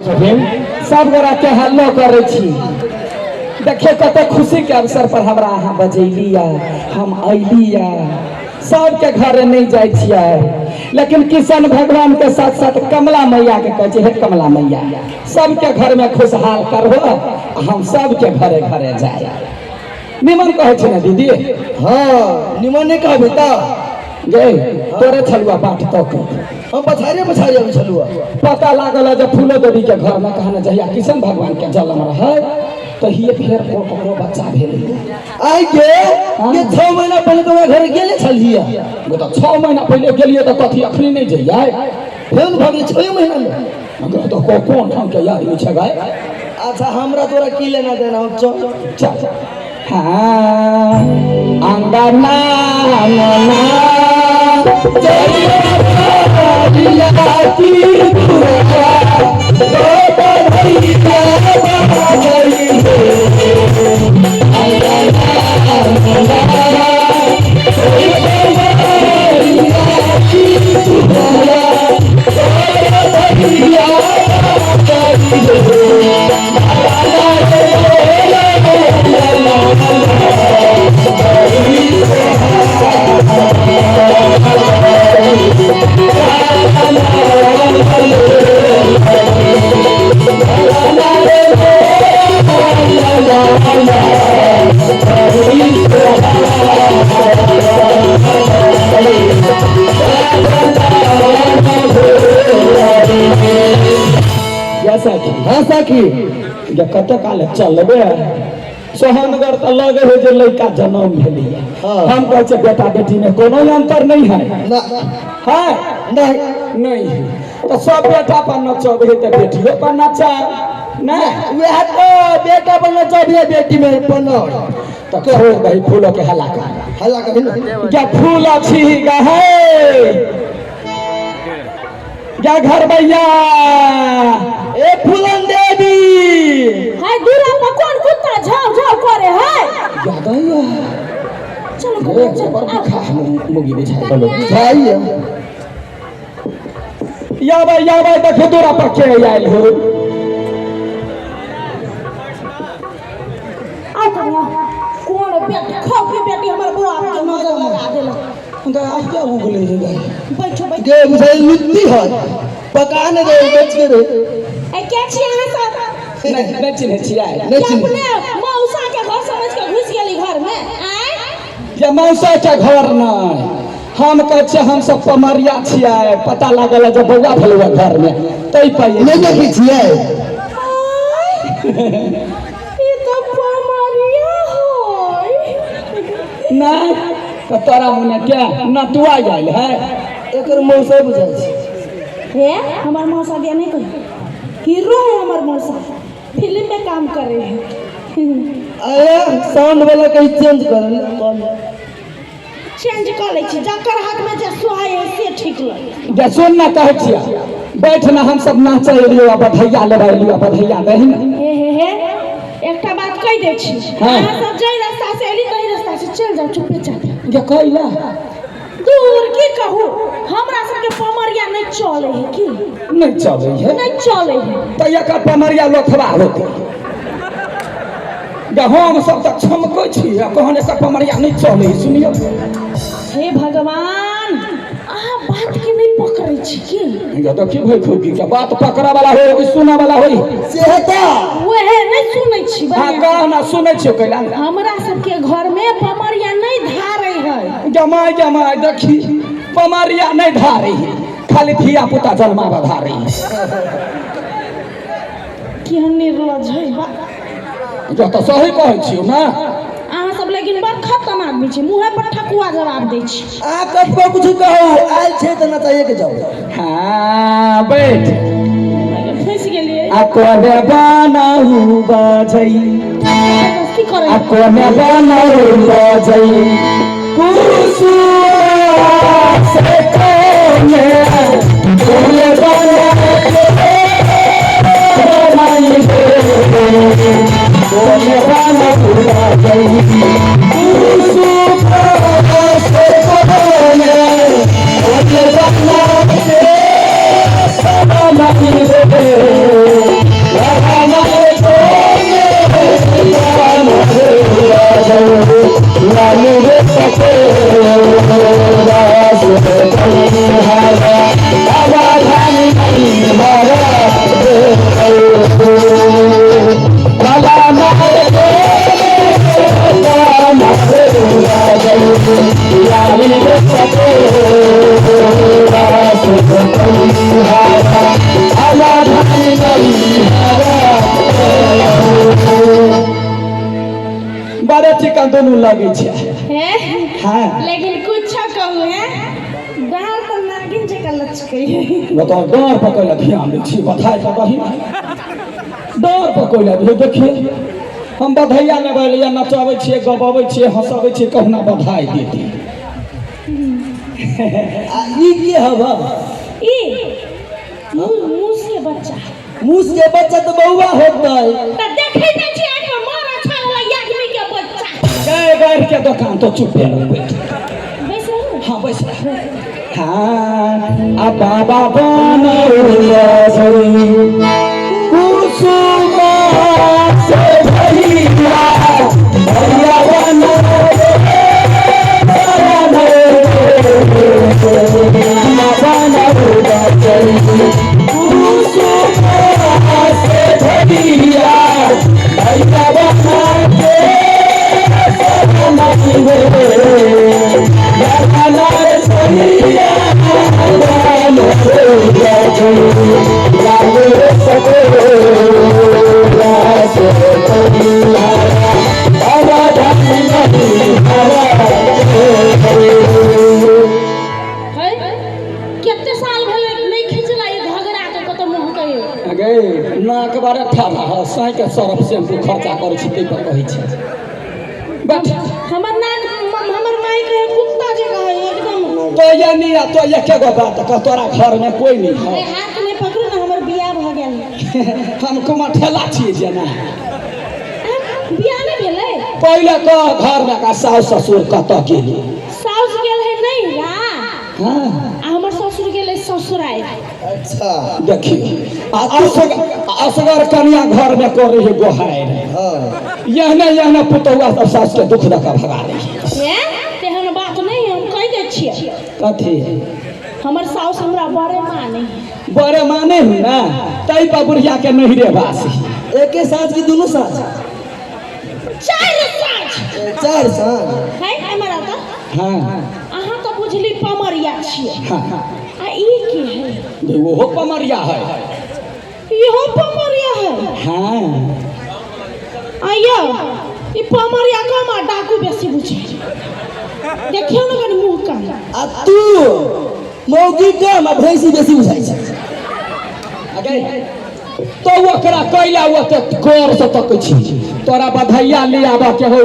छथिन। सब गोरा के हल्लो करै छी। देखियौ कते खुशी के अवसर पर हमरा अहाँ बजैली या हम अयली या। सबके घरे नहीं जाइ छियै, लेकिन किशन भगवान के साथ साथ कमला मैया के कहै छै, हे कमला मैया सबके घर में खुशहाल करहो, हम सबके घरे घरे जाय। निमन कहै छै ने दीदी? हाँ निमन नहीं कहबे त गे तोरे छलुआ बाट तक हम पछाड़े पछाड़े अबै छलुआ। पता लागल जे फूलो देवी के घर में कहने जहिया किशन भगवान के जन्म रहे तहिए फेर ककरो बच्चा भेलै। आइ के के 6 महीना पहले तो घर गेले छलियै। तो 6 महीना पहले गेलियै तऽ कथी अखनी नहीं जइयै? फेर भऽ गेलै 6 महीना में। तो कोन ढंग के आदमी छै गाय? अच्छा हमरा तोरा की लेना देना, हम चल चल। हाँ अंगना अंगना की दुआ तो बधैया बाजई हे। अंगना अंगना की दुआ तो बधैया बाजई हे। सखी। हाँ सखी। जे कते काल चलबे सोहनगर तऽ लगे है जे लड़का जन्म भेलैया। हाँ। हम कहै छियै बेटा बेटी में कोनो अंतर नहीं है। ना। है नहीं नहीं है तो सब बेटा पर नचबे तऽ बेटियो पर नचा नहीं। वह तो बेटा पर नचबिए बेटी में पर न। तो छोड़ दही फूलो के हल्ला कर। हल्ला कर। क्या फूल अच्छी गहे क्या घर भैया ए फूलन देवी। हाय दूरा पर कौन कुत्ता झाव झाव करे है? ज्यादा ही है। चलो ए, कन्या, चलो जबर आओ। खा मुगी बुझाइ बोलो। जाइए। याबे याबे देखे दूरा पर के आयल हो। आओ कन्या, कौन बेटी खौफी बेटी हमर बाप के नजर लगा देलक। आइया उगले जे गाय। बैठो बैठो। गे बुझाइ लुत्ती है पका ने दे बच के रे। ए के छी अहाँ सब? नहीं नहीं चिन्है छियै। नहीं के चिन्है। अपने मौसा के घर समझ के घुस गेली घर में? आय जे मौसा के घर नहीं, हम कहै छियै हम सब पमरिया छियै। पता लागल है जे बौआ भेलौ घर में तै पर नहीं देखै छियै। ई तो पमरिया होय। नहीं तो तोरा मुने क्या नटुआ आयल है? एकर मौसा बुझाइ छै। हे हमार मौसा के नहीं कही, हीरो है हमार मौसा, फिल्म में काम करे है। अरे साउंड वाला कहीं चेंज कर। चेंज कर लै छी, जकर हाथ में जे सोहाय है से ठीक लगे। जे सुन ना कहै छियै बैठ ना, हम सब नाचै एलियो आ बधैया लेबै एलियो आ बधैया दही ना। हे हे हे एकटा बात कहि दै छी। हाँ। अहाँ सब जाहि रास्ता से एली तही रास्ता से चलि जाउ चुपे चापे। जे कैला दूर की कहू, हमरा सबके पमरिया नहीं चले है की? नहीं चलै है। नहीं चले है। तऽ एकर पमरिया लोथबा होतै। जे हम सब तऽ छमकै छी आ कहने सब पमरिया नहीं चलै है, सुनियौ। हे भगवान, अहाँ बात के नहीं पकड़ै छी की? जे देखी भाई खूबी के बात पकड़ऽ वाला होय कि सुनऽ वाला होय? से हेता वह नहीं सुनै छी। हाँ बढ़िआँ। कह ना सुनै छियौ कैला ने। हमरा सबके घर में पमरिया नहीं धारे है। जमाय जमाय देखी पमरिया नहीं धारे है, खाली धिया पुता जन्माबऽ धारे है। केहन निर्लज है बा। जे तऽ सही कहै छियौ ने। अहाँ सब लेकिन बड़ खत्म आदमी छी, मुँहे पर ठकुआ जवाब दै छी। अहाँ कतबो कुछ कहू आयल छै तऽ नचाइए के जाउ। हाँ बैठ। फंसि गेलियै। आ कोने बनाऊ बजै जबरदस्ती करै। आ कोने बनाऊ बजै कुसुम से कोने कोने बनाऊ कोने बनाऊ बजै कुसुम से कोने कोने बनाऊ जकाँ दुनू लगै छै। हे। हाँ। लेकिन कुछ कहू है, डाल तऽ नागिन जकाँ लचकै है। बताओ, डाँर पर कैला ध्यान दै छी? बधाई तऽ दही, डाँर पर कैला दियौ? देखिए, हम बधैया लेबै लिअ, नचबै छियै, गबबै छियै, हँसबै छियै, कहुना बधाई देती। आ ई के हब? ई मूस के बच्चा। मूस के बच्चा तऽ बौआ होतै। तऽ देखै नहि छी आँखि में मार अच्छा वाला आदमी के बच्चा। गए गाड़ि के दोकान तो चुपे रह, बैठ। बैस रहू। हाँ, बैस रह। हाँ, आ बाबा बनौला कुसुम से भैया, भैया कुसुम से भैया, भैया बना के है, कते साल भेलै नहि खिचला ई घघरा के, कतौ मुँह कहियो। गे, नाक बारे ठाढ़ा ह, साँइ के सरफ शैम्पू खर्चा करै छी, ताहि पर कहै छी, बैठ। हमर नाक हमर माई कहे कुत्ता जकाँ है एकदम। तो ये नहीं आ, तो एके गो बात कह, तोरा घर में कोई नहीं ए, है? हाथ नहि पकड़ू ने, हमर बियाह भऽ गेल। हम कुमार ठेला छियै जेना। आँ, बियाह नहि भेलै? पहिले कह, घर में का सास ससुर कतऽ गेली? साउस गेल है नैहरा। हाँ। आ हमर ससुर गेलै ससुराल। अच्छा। देखियो, आ असगर कनिया घर में करे है गोहारि। यहने यहने पुतहुआ सब सास के दुख दऽ कऽ भगा रही। हे, तेहन बात नहि है, हम कहि दै छियै। कथी? हमर साउस हमरा बड़े माने है। बड़े माने ही ना, तै पर बुढ़िया के नहिरे बासी। एके साँझ की दुनू साँझ? चारि साँझ। चारि साँझ। है हमर आता। हाँ। अहाँ तऽ बुझली पमरिया छियै। हाँ। आ ई की है? ओहो पमरिया है। इहो पमरिया है? हाँ। आइयो ई पमरिया कम आ डाकू बेसी बुझे, देखियौ ने कनि मुँह कान। आ तू मौगी कम आ भैंसी बेसी बुझाइ छै। अगे तो ओकरा कैला ओते गौर से तकै छी? तोरा बधैया ले आबऽ के हो।